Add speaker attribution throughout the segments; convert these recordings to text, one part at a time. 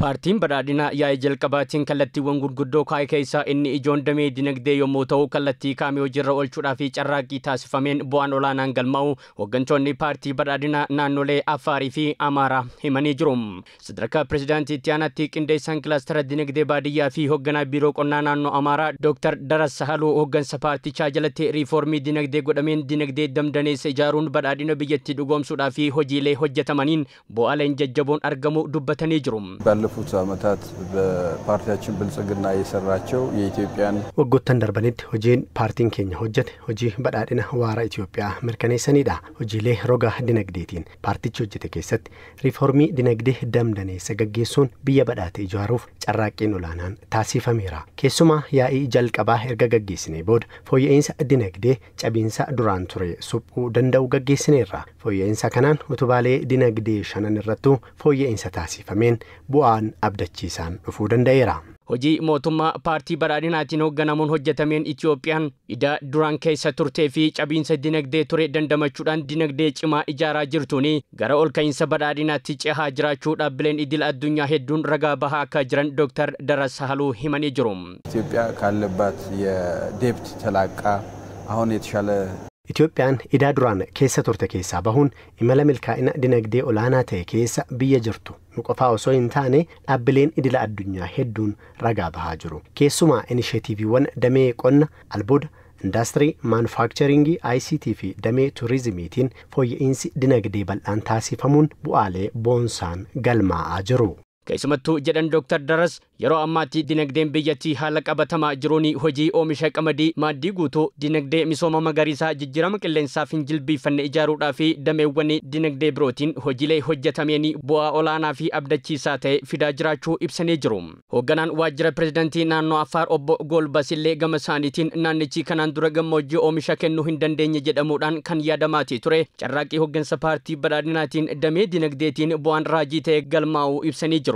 Speaker 1: Paartiin Badhaadhinaa yaa'ii jalqabaatiin kallattiiwwan gurguddoo kaa'e keessaa inni ijoon damee dinagdee yommuu ta'u, kallattii kaa'ame hojiirra oolchuudhaa fi carraaqqii taasifameen bu'aan olaanaan galmaa'u hooggantoonni paartii Badhaadhinaa naannolee Affaarii fi Amaaraa himanii jiru. Sadarkaa pirezidaantii itti aanaatti qindeessaan kilaastara dinagdee baadiyyaa fi hoogganaa biiroo qonnaa naannoo Amaaraa Dr. Daras Sahaluu hooggansa paartichaa jalatti riifoormii dinagdee godhameen dinagdee damdaneessa ijaaruun badhaadhina biyyattii dhugoomsuudhaa fi hojiilee hojjetamaniin bu'aaleen jajjaboon argamu dubbatanii jiru.
Speaker 2: ባለፉት ዓመታት በፓርቲያችን ብልጽግና የሰራቸው የኢትዮጵያን
Speaker 3: Waggoottan darbanitti hojiin paartiin keenya hojjete hojii badhaadhina waaraa Itoophiyaa mirkaneessanidha. Hojiilee roga dinagdeetiin paartichi hojjete keessatti riiformii dinagdee damdaneessa gaggeessuun biyya badhaate ijaaruuf carraaqqiin olaanaan taasifameera. Keessumaa yaa'ii jalqabaa erga gaggeessinee booda fooyya'insa dinagdee cabiinsa duraan ture suphuu danda'u gaggeessineerra. Fooyya'insa kanaan utubaalee dinagdee shanan irrattuu fooyya'insa taasifameen bu'aan abdachiisaan dhufuu danda'eera.
Speaker 1: Hojii mootummaa paartii badhaadhinaatiin hoogganamuun hojjetameen Itoophiyaan idaa duraan keessa turtee fi cabiinsa dinagdee ture dandamachuudhaan dinagdee cimaa ijaaraa jirtuun gara ol ka'iinsa badhaadhinaatti cehaa jiraachuu dhaabbileen idil addunyaa hedduun ragaa bahaa akka jiran Dr. Daras Sahaluu himanii jiru.
Speaker 2: ኢትዮጵያ ካለባት የዴብት ተላቃ አሁን የተሻለ
Speaker 3: Itoophiyaan idaa duraan keessa turte keessaa bahuun imala milkaa'ina dinagdee olaanaa ta'e keessa biyya jirtu nu qofaa osoo hin taane dhaabbileen idila addunyaa hedduun ragaa bahaa jiru. Keessumaa inisheetiiviiwwan damee qonna, albuuda, indaastirii, maanufaakcharingii, ICT fi damee turizimiitiin fooyya'insi dinagdee bal'aan taasifamuun bu'aalee boonsaan galmaa'aa jiru.
Speaker 1: Keessumattuu jedhan Dr. Daras, yeroo ammaatti dinagdeen biyyattii haala qabatamaa jiruun hojii oomisha qamadii maaddii guutuu, dinagdee misooma magariisaa jijjiirama qilleensaaf hin jilbiifanne ijaaruudhaa fi dameewwan dinagdee birootiin hojiilee hojjetameen bu'aa olaanaa fi abdachiisaa ta'e fidaa jiraachuu ibsanii jiru. Hoogganaan waajjira pirezidantii naannoo Affaar obbo Golbasillee gama isaaniitiin naannichi kanaan dura gammoojjii oomisha kennuu hin dandeenye jedhamuudhaan kan yaadamaatii ture carraaqqii hooggansa paartii badhaadhinaatiin damee dinagdeetiin bu'aan raajii ta'e galmaa'uu ibsanii jiru.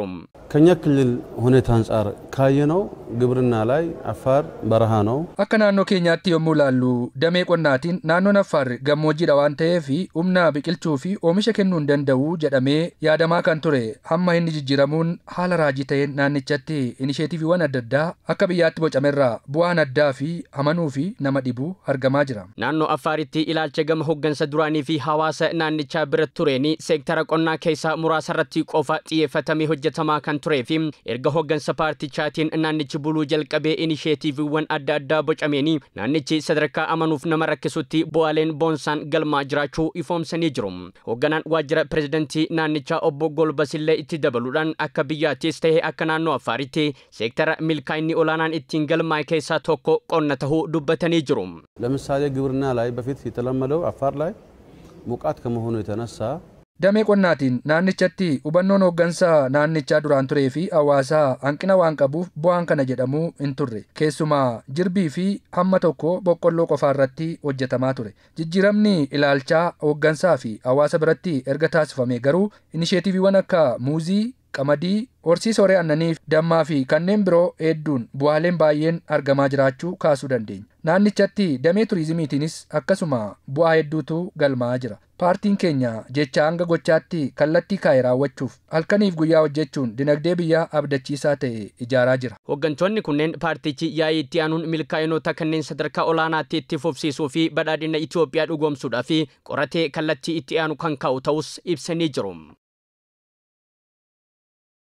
Speaker 4: ከኛ ክልል ሁኔታ አንጻር ካየነው ግብርና ላይ አፋር በረሃ ነው።
Speaker 5: Akka naannoo keenyaatti yommuu ilaallu, damee qonnaatiin naannoon Affaar gammoojjiidha waan ta'eef humna biqilchuu fi oomisha kennuu hin danda'u jedhamee yaadamaa kan ture hamma inni jijjiiramuun haala raajii ta'een naannichatti inisheetiiviiwwan adda addaa akka biyyaatti bocamerraa bu'aan addaa fi amanuu fi nama dhibu argamaa jira.
Speaker 1: Naannoo Affaaritti ilaalcha gama hooggansa duraanii fi hawaasa naannichaa bira tureen seektara qonnaa keessaa muraasa irratti qofa xiyyeeffatamee hojjetamaa kan turee fi erga hooggansa paartichaatiin naannichi buluu jalqabee inisheetiiviiwwan adda addaa bocameen naannichi sadarkaa amanuuf nama rakkisutti bu'aaleen boonsaan galmaa jiraachuu ifoomsanii jiru. Hoogganaan waajjira pirezidantii naannichaa obbo Golbasillee itti dabaluudhaan akka biyyaattis ta'e akka naannoo Affaaritti seektara milkaa'inni olaanaan ittiin galmaa'e keessaa tokko qonna tahuu dubbatanii jiru.
Speaker 4: ለምሳሌ ግብርና ላይ በፊት የተለመደው አፋር ላይ ሞቃት ከመሆኑ የተነሳ
Speaker 5: Damee qonnaatiin naannichatti hubannoon hooggansa naannichaa duraan turee fi hawaasaa hanqina waan qabuuf bu'aan kana jedhamu hin turre. Keessumaa jirbii fi hamma tokko boqqolloo qofaa irratti hojjetamaa ture. Jijjiiramni ilaalchaa hooggansaa fi hawaasa biratti erga taasifame garuu inisheetiiviiwwan akka muuzii, qamadii, horsiisa horii aannanii, dammaa fi kanneen biroo hedduun bu'aaleen baay'een argamaa jiraachuu kaasuu dandeenya. Naannichatti damee turizimiitiinis akkasuma bu'aa hedduutu galmaa'aa jira. Paartiin keenya jecha hanga gochaatti kallattii kaa'e raawwachuuf halkaniif guyyaa hojjechuun dinagdee biyyaa abdachiisaa ta'e ijaaraa jira.
Speaker 1: Hooggantoonni kunneen paartichi yaa'ii itti aanuun milkaa'inoota kanneen sadarkaa olaanaatti itti fufsiisuu fi badhaadhina Itoophiyaa dhugoomsuudhaa fi qoratee kallattii itti aanu kan kaa'u ta'us ibsanii jiru.